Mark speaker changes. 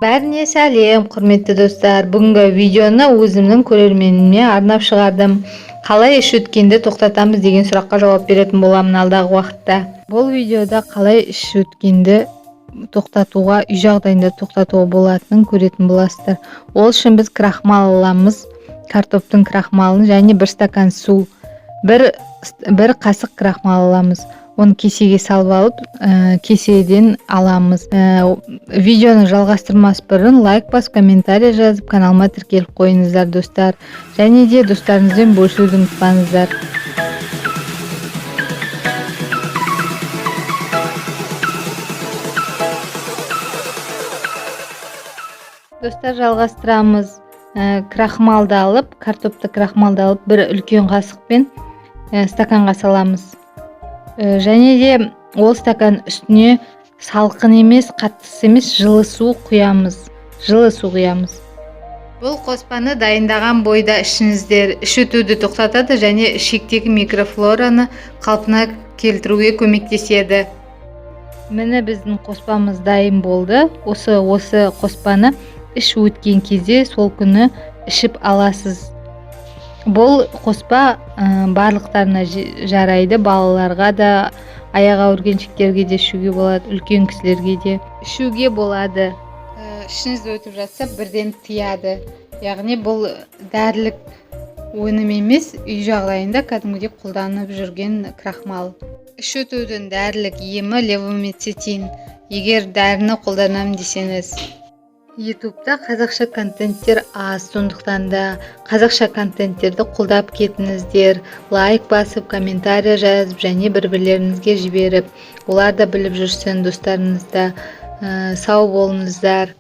Speaker 1: Бәріне сәлем, құрметті достар. Бүгінгі видеоны өзімнің көрерменіме арнап шығардым. Қалай іш өткенді тоқтатамыз деген сұраққа жауап беретін боламын алдағы уақытта. Бұл видеода қалай іш өткенді тоқтатуға, үй жағдайында тоқтатуға болатынын көретін боласыздар. Ол үшін біз крахмал аламыз, картоптың крахмалын және бір стакан су, бір қасық крахмал аламыз. Оны кесеге салып алып, кеседен аламыз. Видеоны жалғастырмас бұрын лайк басып, комментарий жазып, каналыма тіркеліп қойыңыздар, достар. Және де достарыңызбен бөлісуді ұмытпаңыздар. Достар, жалғастырамыз. Крахмалды алып, картопты крахмалды алып, бір үлкен қасықпен стаканға саламыз. Және де ол стакан үстіне салқын емес, қаттысы емес, жылы су құямыз. Жылы су құямыз. Бұл қоспаны дайындаған бойда ішіңіздер. Іш өтуді тоқтатады және ішектегі микрофлораны қалпына келтіруге көмектеседі. Міне, біздің қоспамыз дайын болды. Осы қоспаны іш өткен кезде сол күні ішіп аласыз. Бұл қоспа барлықтарына жарайды, балаларға да, аяғы ауыр келіншектерге де ішуге болады, үлкен кісілерге де ішуге болады. Ішіңізді өтіп жатса, бірден тыяды. Яғни бұл дәрілік өнім емес, үй жағдайында кәдімгідей қолданып жүрген крахмал. Іш өтудің дәрілік емі левомицетин. Егер дәріні қолданамын десеңіз. Ютубта қазақша контенттер аз, сондықтан да қазақша контенттерді қолдап кетіңіздер. Лайк басып, комментарий жазып және бір-бірлеріңізге жіберіп, олар да біліп жүрсін, достарыңыз да. Сау болыңыздар.